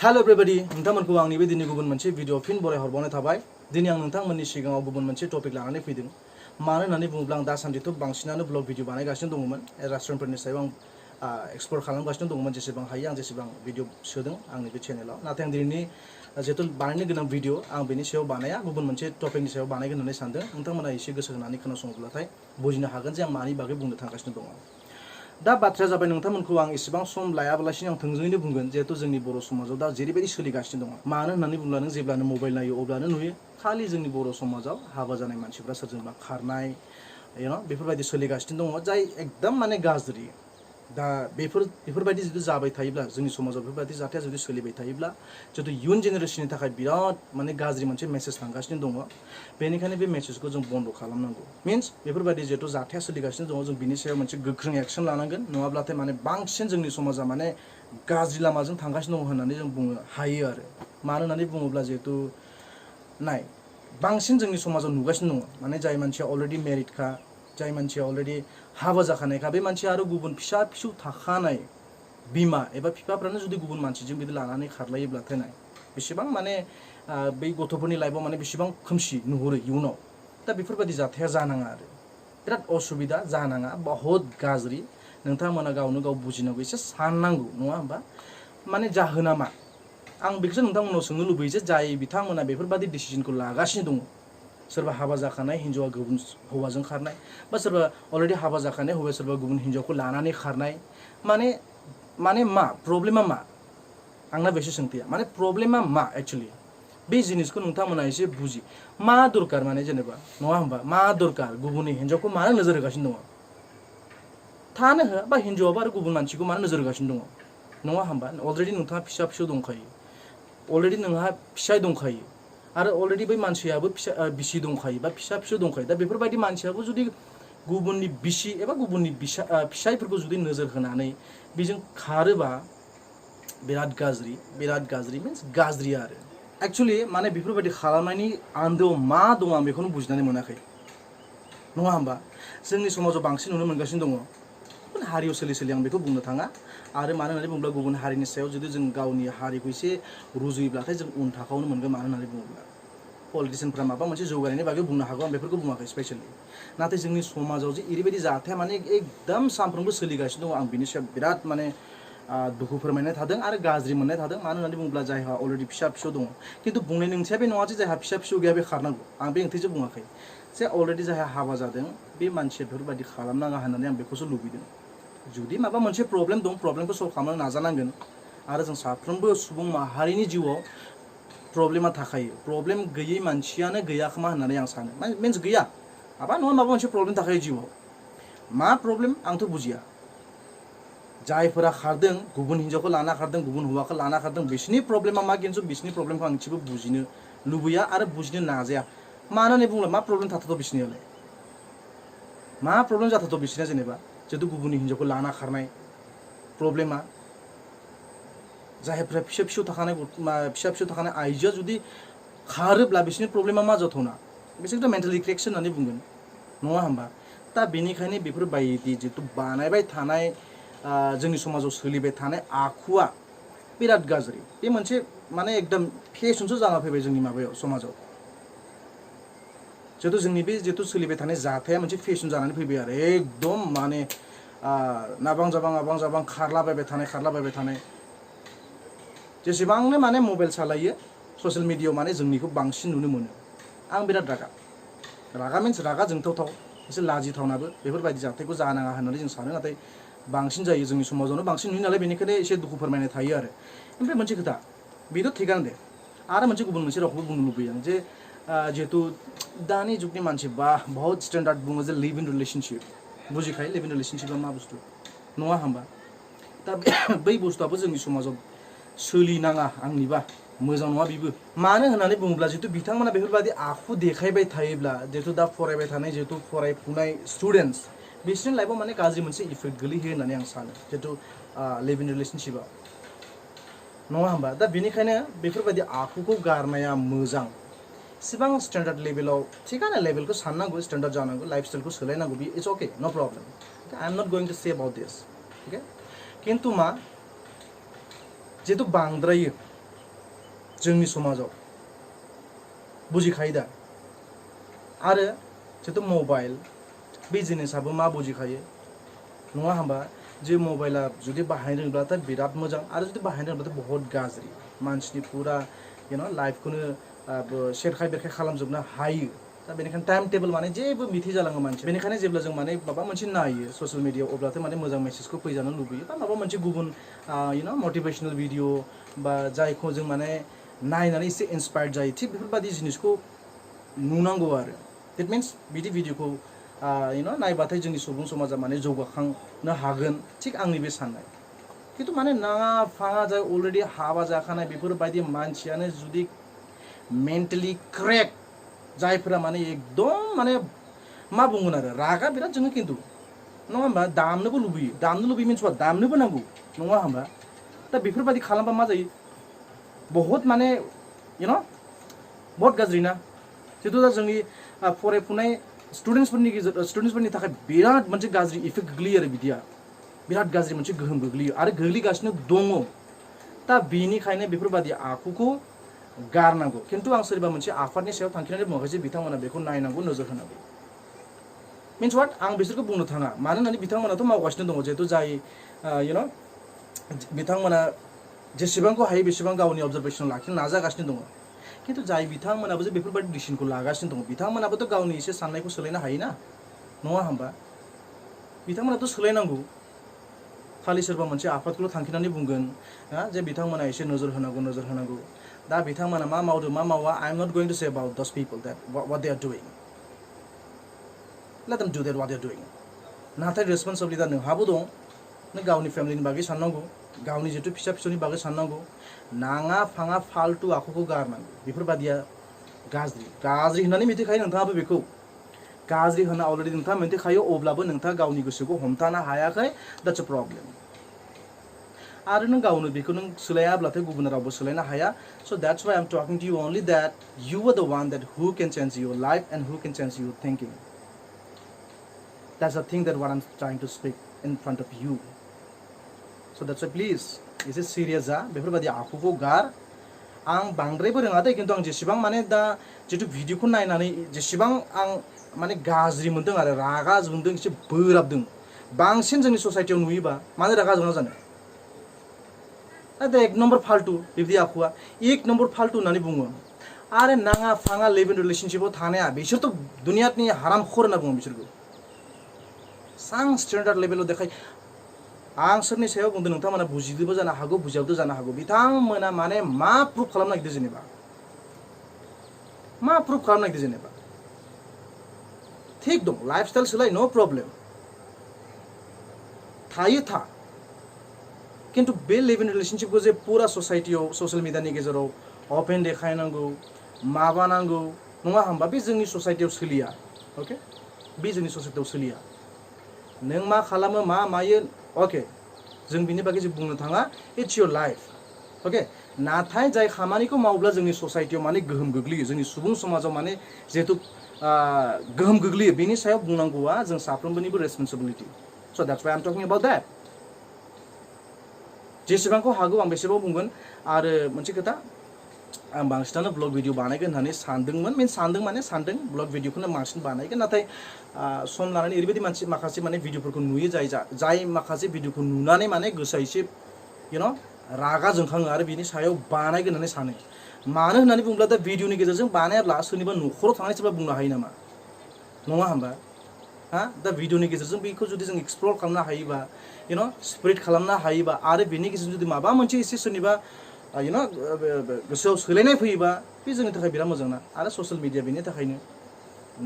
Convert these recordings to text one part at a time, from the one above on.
Hello everybody, नोंथांमोनखौ आंनि बे दिनै गुबुन मोनसे भिडिअ फिन बराय हरबावनाय थाबाय। दिनै आं नोंथांमोननि सिगाङाव गुबुन मोनसे टपिक लानानै फैदों। मानो होननानै बुङोब्ला आं दासान्दिथ' बांसिनानो ब्लग भिडिअ बानायगासिनो दङमोन। रेस्टुरेन्टफोरनि सायाव आं एक्सप्लर खालामगासिनो दङमोन। जेसेबां हायो आं जेसेबां भिडिअ सोदों आंनि बे चेनेलाव। नाथाय आं दिनैनि जेहेतु बानायनो गोनां भिडिअ आं बेनि सायाव बानाया, गुबुन मोनसे टपिकनि सायाव बानायगोन होननानै सानदों। नोंथांमोना एसे गोसो होनानै खोनासङोब्लाथाय बुजिनो हागोन जे आं मानि बागै बुंनो थांगासिनो दङ। दा बाथ्राया जाबाय नोंथांमोनखौ आं एसेबां सम लायाबालासिनो आं थोंजोङैनो बुंगोन जिहेतु जोंनि बर' समाजाव दा जेरैबायदि सोलिगासिनो दङ। मानो होननानै बुङोब्ला नों जेब्लानो मबाइल नायो अब्लानो नुयो खालि जोंनि बर' समाजाव हाबा जानाय मानसिफ्रा सोरजोंबा खारनाय बेफोरबायदि सोलिगासिनो दङ, जाय एकदम माने गाज्रि। दा बेफोरबायदि जुदि जाबाय थायोब्ला जोंनि समाजाव बेफोरबायदि जाथाया जुदि सोलिबाय थायोब्ला जिहेतु इयुन जेनेरेसननि थाखाय बिराद माने गाज्रि मोनसे मेसेज थांगासिनो दङ। बेनिखायनो बे मेसेजखौ जों बन्द' खालामनांगौ। मिन्स बेफोरबायदि जिहेतु जाथाया सोलिगासिनो दङ जों बिनि सायाव मोनसे गोख्रों एक्सन लानांगोन, नङाब्लाथाय माने बांसिन जोंनि समाजा माने गाज्रि लामाजों थांगासिनो दङ होननानै जों बुंनो हायो आरो। मानो होननानै बुङोब्ला जिहेतु नाय बांसिन जोंनि समाजाव नुगासिनो दङ माने जाय मानसिया अलरेडि मेरिडखा, जाय मानसिया अलरेडि हाबा जाखानायखा, बे मानसिया आरो गुबुन फिसा फिसौ थाखानाय बिमा एबा बिफाफ्रानो जुदि गुबुन मानसिजों बिदि लानानै खारलायोब्लाथाय नाय बेसेबां माने बै गथ'फोरनि लाइफआव माने बेसेबां खोमसि नुहुरो इयुनाव। दा बेफोरबायदि जाथाया जानाङा आरो बिराद असुबिदा, जानाङा, बहुद गाज्रि। नोंथांमोना गावनो गाव बुजिनांगौ, एसे साननांगौ, नङा होमबा? माने जाहोना मा? आं बेखौसो नोंथांमोनाव सोंनो लुबैयो जे जाय बिथांमोना बेफोरबायदि डिसिजनखौ लागासिनो दङ, सोरबा हाबा जाखानाय हिन्जावा गुबुन हौवाजों खारनाय, बा सोरबा अलरेडि हाबा जाखानाय हौवाया सोरबा गुबुन हिन्जावखौ लानानै खारनाय, माने मा प्रब्लेमा मा? आंना बेसो सोंथिया, माने प्रब्लेमा मा एक्चुअलि? बे जिनिसखौ नोंथांमोना एसे बुजि मा दरकार, माने जेनेबा नङा होमबा? मा दरकार गुबुननि हिन्जावखौ मानो नोजोर होगासिनो दङ? थानो हो, बा हिन्जावाबो आरो गुबुन मानसिखौ मानो नोजोर होगासिनो दङ, नङा होमबा? अलरेडि नोंथाङा फिसा फिसौ दंखायो, अलरेडि नोंहा फिसाय दंखायो, आरो अलरेडि बै मानसियाबो बिसि दंखायो बा फिसा फिसौ दंखायो। दा बेफोरबायदि मानसियाबो जुदि गुबुननि बिसि एबा गुबुननि फिसायफोरखौ जुदि नोजोर होनानै बेजों खारोबा बिराद गाज्रि मिन्स गाज्रि आरो। एक्चुअलि माने बेफोरबायदि खालामनायनि आन्दोआव मा दं आं बेखौनो बुजिनानै मोनाखै, नङा होमबा? जोंनि समाजाव बांसिन नुनो मोनगासिनो दङ। गुबुन हारियाव सोलि आं बेखौ बुंनो थाङा। आरो मानो होननानै बुङोब्ला गुबुन हारिनि सायाव जुदि जों गावनि हारिखौ एसे रुजुयोब्लाथाय जों उन थाखोआवनो मोनगोन। मानो होननानै बुङोब्ला पलिटिसियानफ्रा माबा मोनसे जौगानायनि बागै बुंनो हागौ, आं बेफोरखौ बुङाखै स्पेसियेलि। नाथाय जोंनि समाजाव जे ओरैबायदि जाथाया माने एकदम सानफ्रोमबो सोलिगासिनो दङ, आं बिनि सायाव बिराद माने दुखु फोरमायनाय थादों आरो गाज्रि मोननाय थादों। मानो होननानै बुङोब्ला जायहा अलरेडि फिसा फिसौ दङ, खिन्थु बुंनायनि ओंथिया बे नङा जे जायहा फिसा फिसौ गैया बे खारनांगौ, आं बे ओंथिजों बुङाखै। जे अलरेडि जायहा हाबा जादों बे मानसिया बेफोरबायदि खालामनाङा होननानै आं बेखौसो लुबैदों। जुदि माबा मोनसे प्रब्लेम दं, प्रब्लेमखौ सल्भ खालामनो नाजानांगोन। आरो जों साफ्रोमबो सुबुं माहारिनि जिउआव प्रब्लेमा थाखायो। प्रब्लेम गैयै मानसियानो गैया खोमा होननानै आं सानो। मिन्स गैया, माबा नङा माबा मोनसे प्रब्लेम थाखायो जिउआव। मा प्रब्लेम आंथ' बुजिया। जायफोरा खारदों, गुबुन हिन्जावखौ लाना खारदों, गुबुन हौवाखौ लाना खारदों, बिसोरनि प्रब्लेमा मा, खिन्थु बिसोरनि प्रब्लेमखौ आं एसेबो बुजिनो लुबैया आरो बुजिनो नाजाया। मानो होननानै बुङोब्ला मा प्रब्लेम थाथ'थ' बिसोरनियालाय? मा प्रब्लेम जाथ'थ' बिसोरनिया जेनेबा जिहेतु गुबुननि हिन्जावखौ लाना खारनाय प्रब्लेमा? जायफोरा फिसा फिसौ थाखानाय आइजोआ जुदि खारोब्ला बिसोरनि प्रब्लेमा मा जाथावना? बिसोरथ' मेन्टेलि क्रेकसो होननानै बुंगोन, नङा होमबा? दा बेनिखायनो बेफोरबायदि जिहेतु बानायबाय थानाय जोंनि समाजाव सोलिबाय थानाय आखुआ बिराद गाज्रि। बे मोनसे माने एकदम फेसनसो जाना फैबाय जोंनि माबायाव समाजाव। जिहेतु जोंनि बे जिहेतु सोलिबाय थानाय जाथाया मोनसे फेसन जानानै फैबाय आरो एकदम माने नाबां जाबां खारलाबायबाय थानाय। जेसेबांनो माने मबाइल सालायो ससियेल मिडियायाव माने जोंनिखौ बांसिन नुनो मोनो। आं बिराद रागा मिन्स रागा जोंथावथाव, एसे लाजिथावनाबो। बेफोरबायदि जाथायखौ जानाङा होननानै जों सानो, नाथाय बांसिन जायो जोंनि समाजावनो बांसिन नुयो नालाय, बेनिखायनो एसे दुखु फोरमायनाय थायो आरो। ओमफ्राय मोनसे खोथा, बेथ' थिगानो दे। आरो गुबुन मोनसे रावखौबो बुंनो लुबैयो आं जे जिहेतु दानि जुगनि मानसि बहुत स्टेन्डार्ड बुङो जे लिभ इन रिलेसनशिप। बुजिखायो लिभ इन रिलेसनशिपआ मा बुस्थु, नङा होमबा? दा बै बुस्थुआबो जोंनि समाजाव सोलिनाङा, आंनिबा मोजां नङा बेबो। मानो होननानै बुङोब्ला जिहेतु बिथांमोना बेफोरबायदि आखु देखायबाय थायोब्ला जिहेतु दा फरायबाय थानाय जिहेतु फरायफुनाय स्टुडेन्टस, बिसोरनि लाइफआव माने गाज्रि मोनसे इफेक्ट गोलैहोयो होननानै आं सानो जिहेतु लिभ इन रिलेसनशिपआ, नङा होमबा? दा बेनिखायनो बेफोरबायदि आखुखौ गारनाया मोजां। इसिबां स्टेन्डार्ड लेभेलाव थिगानो, लेभेलखौ साननांगौ, स्टेन्डार्ड जानांगौ, लाइफ स्टाइलखौ सोलायनांगौ, बे it's okay, no problem. I am not going to say about this, okay? खिन्थु मा, जिहेतु बांद्रायो जोंनि समाजाव बुजिखायो दा आरो जितु मबाइल बे जिनिसाबो मा बुजिखायो नङा होमबा जे मबाइला जुदि बाहायनो रोंब्लाथाय बिराद मोजां आरो जुदि बाहायनो रोंब्लाथाय बहुत गाज्रि मानसिनि पुरा लाइफखौनो सेरखाय बेरखाय खालामजोबनो हायो दा बेनिखायनो टाइम टेबल माने जेबो मिथि जालाङो मानसि बेनिखायनो जेब्ला जों माने माबा मोनसे नायो ससियेल मिडियायाव अब्लाथाय माने मोजां मेसेजखौ फैजानो लुबैयो बा माबा मोनसे गुबुन मटिभेशनेल भिडिअ बा जायखौ जों माने नायनानै एसे इन्सपायार्ड जायो थिग बेफोरबायदि जिनिसखौ नुनांगौ आरो देट मिन्स बिदि भिडिअखौ नायबाथाय जोंनि सुबुं समाजा माने जौगाखांनो हागोन थिग आंनि बे साननाय खिन्थु माने नाङा फाङा जाय अलरेडि हाबा जाखानाय बेफोरबायदि मानसियानो जुदि मेन्टेलि क्रेक जायफोरा माने एकदम माने मा बुंगोन आरो रागा बिराद जोङो खिन्थु नङा होमबा दामनोबो लुबैयो मिन्स दामनोबो नांगौ नङा होमबा दा बेफोरबायदि खालामबा मा जायो बहुत माने बहुत गाज्रि ना जितु दा जोंनि फरायफुनाय स्टुडेन्टसफोरनि थाखाय बिराद मोनसे गाज्रि इफेक्ट गोग्लैयो आरो बिदिया बिराद गाज्रि मोनसे गोहोम गोग्लैयो आरो गोग्लैगासिनो दङ दा बेनिखायनो बेफोरबायदि आखुखौ गारनांगौ खिन्थु आं सोरबा मोनसे आफादनि सायाव थांखिनानै बुङाखै जे बिथांमोना बेखौ नायनांगौ नोजोर होनांगौ मिन्स वाट आं बिसोरखौ बुंनो थाङा मानो होननानै बिथांमोनाथ' मावगासिनो दङ जिहेतु जाय बिथांमोना जेसेबांखौ हायो बेसेबां गावनि अबजारभेसन लाखिनो नाजागासिनो दङ खिन्थु जाय बिथांमोनाबो जे बेफोरबायदि डिसिसनखौ लागासिनो दङ बिथांमोनाबोथ' गावनि एसे साननायखौ सोलायनो हायोना नङा होमबा बिथांमोनाथ' सोलायनांगौ खालि सोरबा मोनसे आफादखौल' थांखिनानै बुंगोन जे बिथांमोना एसे नोजोर होनांगौ दा बिथांमोना मा मावदों मा मावा I am not going to say about this people that what they are doing let them do that what they are doing नाथाय रेसपन्सिबिलिटिया नोंहाबो दं नों गावनि फेमिलिनि बागै साननांगौ गावनि जितु फिसा फिसौनि बागै साननांगौ नाङा फाङा फाल्तु आखुखौ गारनांगौ बेफोरबादिया गाज्रि होननानै मिथिखायो नोंथाङाबो बेखौ गाज्रि होनना अलरेडि नोंथाङा मिथिखायो अब्लाबो नोंथाङा गावनि गोसोखौ हमथानो हायाखै द्याट्स अ प्रब्लेम आरो नों गावनो बेखौ नों सोलायाब्लाथाय गुबुन रावबो सोलायनो हाया so' that's why I am talking to you only that you are the one that who can change your life and who can change your thinking that's a thing that what I am trying to speak in front of you so' that's why please एसे serious जा बेफोरबायदि आखुखौ गार आं बांद्रायबो रोङा दे खिन्थु आं जेसेबां माने दा जितु भिडिअखौ नायनानै जेसेबां आं माने गाज्रि मोनदों आरो रागा जोंदों एसे बोराबदों बांसिन जोंनि ससाइटियाव नुयोबा मानो रागा जोङा जानो दा एक नम्बर फाल्तु बिब्दि आखुआ एक नम्बर फाल्तु होननानै बुङो आरो नाङा फाङा लिभ इन रिलेसनशिपआव थानाया बिसोरथ' दुनियानि हारामखोर होनना बुङो बिसोरखौ सां स्टेन्डार्ड लेभेलाव देखाय आं सोरनि सायाव बुंदों नोंथांमोना बुजिदोंबो जानो हागौ बुजियाबो जानो हागौ बिथांमोना माने मा प्रुफ खालामनो नागिरदों जेनेबा थिग दं लाइफस्टाइल सोलाय नो प्रब्लेम थायो था खिन्थु बे लिभ इन रिलेसनशिपखौ जे पुरा ससाइटियाव ससियेल मिडियानि गेजेराव अपेन देखायनांगौ माबानांगौ नङा होमबा बे जोंनि ससाइटियाव सोलिया अके बे जोंनि ससाइटियाव सोलिया नों मा खालामो मा मायो अके जों बिनि बागै जे बुंनो थाङा इट्स योर लाइफ अके नाथाय जाय खामानिखौ मावब्ला जोंनि ससाइटियाव माने गोहोम गोग्लैयो जोंनि सुबुं समाजाव माने जिहेतु गोहोम गोग्लैयो बेनि सायाव बुंनांगौआ जों साफ्रोमबोनिबो responsibility so' that's why I am talking about that जेसेबांखौ हागौ आं बेसेबां बुंगोन आरो मोनसे खोथा आं बांसिनानो ब्लग भिडिअ बानायगोन होननानै सानदों ब्लग भिडिअखौनो बांसिन बानायगोन नाथाय सम लानानै ओरैबायदि माखासे माने भिडिअफोरखौ नुयो जाय माखासे भिडिअखौ नुनानै माने गोसोआ एसे रागा जोंखाङो आरो बिनि सायाव बानायगोन होननानै सानो मानो होननानै बुङोब्ला दा भिडिअनि गेजेरजों बानायाब्ला सोरनिबा न'खराव थांनानै सोरबा बुंनो हायो नामा नङा होमबा दा भिडिअनि गेजेरजों बेखौ जुदि जों एक्सप्लर खालामनो हायोबा स्प्रेड खालामनो हायोबा आरो बेनि गेजेरजों जुदि माबा मोनसे एसे सोरनिबा गोसोआव सोलायनाय फैयोबा बे जोंनि थाखाय बिराद मोजां ना आरो ससियेल मिडिया बेनि थाखायनो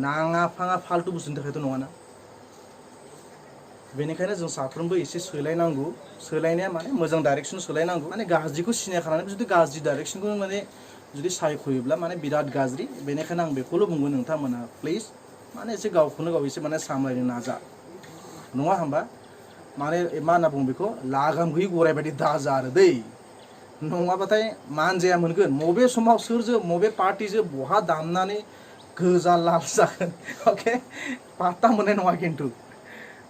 नाङा फाङा फाल्तु बुस्थुनि थाखायथ' नङाना बेनिखायनो जों साफ्रोमबो एसे सोलायनांगौ सोलायनाया माने मोजां डाइरेक्सन सोलायनांगौ माने गाज्रिखौ सिनायखानानै जुदि गाज्रि डाइरेक्सनखौ माने जुदि सायख'योब्ला माने बिराद गाज्रि बेनिखायनो आं बेखौल' बुंगोन नोंथांमोना प्लिज माने एसे गावखौनो गाव एसे माने सामलायनो नाजा नङा होमबा माने मा होनना बुङो बेखौ लागाम गैयै गराय बायदि दाजा आरो दै नङाबाथाय मानजाया मोनगोन मबे समाव सोरजों मबे पार्टिजों बहा दामनानै गोजा लाल जागोन अके पात्ता मोननाय नङा खिन्थु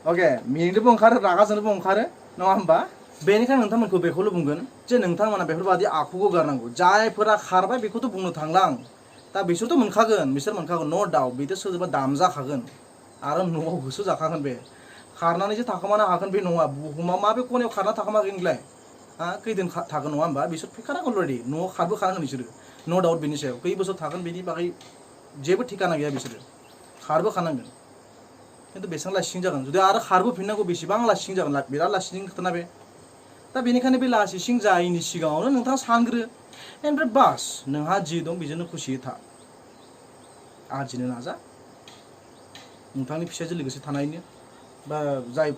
अके मिनिनोबो ओंखारो रागा जोंनोबो ओंखारो नङा होमबा बेनिखायनो नोंथांमोनखौ बेखौल' बुंगोन जे नोंथांमोना बेफोरबादि आखुखौ गारनांगौ जायफोरा खारबाय बेखौथ' बुंनो थांला आं दा बिसोरथ' मोनखागोन बिसोर मोनखागोन न' डाउट बिसोर सोरजोंबा दामजाखागोन आरो न'आव होसो जाखागोन बे खारनानैसो थाखोमानो हागोन बे नङा बुहुमा माबे खनायाव खारना थाखोमागोन नोंलाय खैदिन थागोन नङा होमबा बिसोर फैखानांगोन अलरेडि न'आव खारबोखानांगोन बिसोरो न' डाउट बेनि सायाव खै बोसोर थागोन बेनि बागै जेबो ठिकाना गैया बिसोरो खारबोखानांगोन खिन्थु बेसेबां लासिं जागोन जुदि आरो खारबोफिननांगौ बेसेबां लासिं जागोन बिराद लासिं खोथा बे दा बेनिखायनो बे लासिं जायैनि सिगाङावनो नोंथाङा सानग्रो ओमफ्राय बास नोंहा जि दं बेजोंनो खुसियै था आरजिनो नाजा नोंथांनि फिसाजों लोगोसे थानायनो बा जाय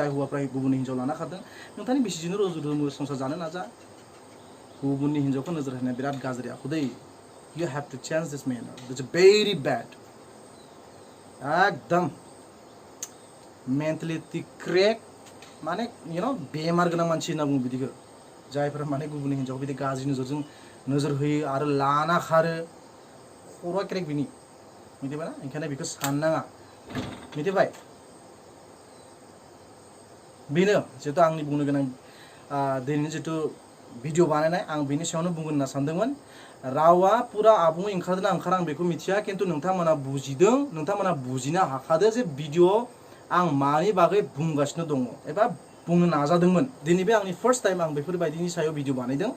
हौवाफ्रा गुबुननि हिन्जाव लाना खारदों नोंथांनि बिसिजोंनो रुजु रुमु संसार जानो नाजा गुबुननि हिन्जावखौ नोजोर होनाया बिराद गाज्रि आखु दै you have to change this manner it's very bad एकदम मेन्टेलिटि क्रेक माने बेमार गोनां मानसि होनना बुङो बिदिखौ जायफोरा माने गुबुननि हिन्जावखौ बिदि गाज्रि नोजोरजों नोजोर होयो आरो लाना खारो खर'आ क्रेक बिनि मिथिबाय ना ओंखायनो बेखौ साननाङा मिथिबाय बेनो जितु आंनि बुंनो गोनां दिनैनि जितु भिडिअ बानायनाय आं बेनि सायावनो बुंगोन होनना सानदोंमोन रावा पुरा आबुङै ओंखारदोंना ओंखारा आं बेखौ मिथिया खिन्थु नोंथांमोना बुजिदों नोंथांमोना बुजिनो हाखादों जे भिडिअ आं मानि बागै बुंगासिनो दङ एबा बुंनो नाजादोंमोन दिनै बे आंनि फार्स्ट टाइम आं बेफोरबायदिनि सायाव भिडिअ बानायदों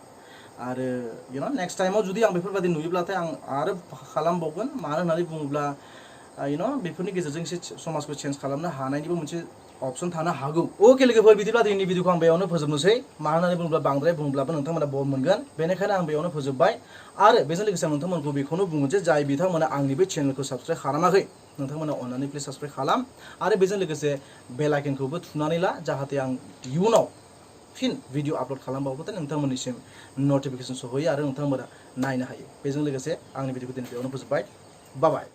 आरो नेक्स्ट टाइमाव जुदि आं बेफोरबायदि नुयोब्लाथाय आं आरो खालामबावगोन मानो होननानै बुङोब्ला बेफोरनि गेजेरजों एसे समाजखौ चेन्ज खालामनो हानायनिबो मोनसे अपसन थानो हागौ अके लोगोफोर बिदिब्ला दिनैनि भिडिअखौ आं बेयावनो फोजोबनोसै मानो होननानै बुङोब्ला बांद्राय बुङोब्लाबो नोंथांमोना बर मोनगोन बेनिखायनो आं बेयावनो फोजोबबाय आरो बेजों लोगोसे आं नोंथांमोनखौ बेखौनो बुङो जे जाय बिथांमोना आंनि बे चेनेलखौ साबस्क्राइब खालामाखै नोंथांमोना अननानै प्लिज साबस्क्राइब खालाम आरो बेजों लोगोसे बेल आइकनखौबो थुनानै ला जाहाथे आं इयुनाव फिन भिडिअ आपल'ड खालामबावोब्लाथाय नोंथांमोननिसिम नटिफिकेसन सहैयो आरो नोंथांमोना नायनो हायो बेजों लोगोसे आंनि भिडिअखौ दिनै बेयावनो फोजोबबाय बाय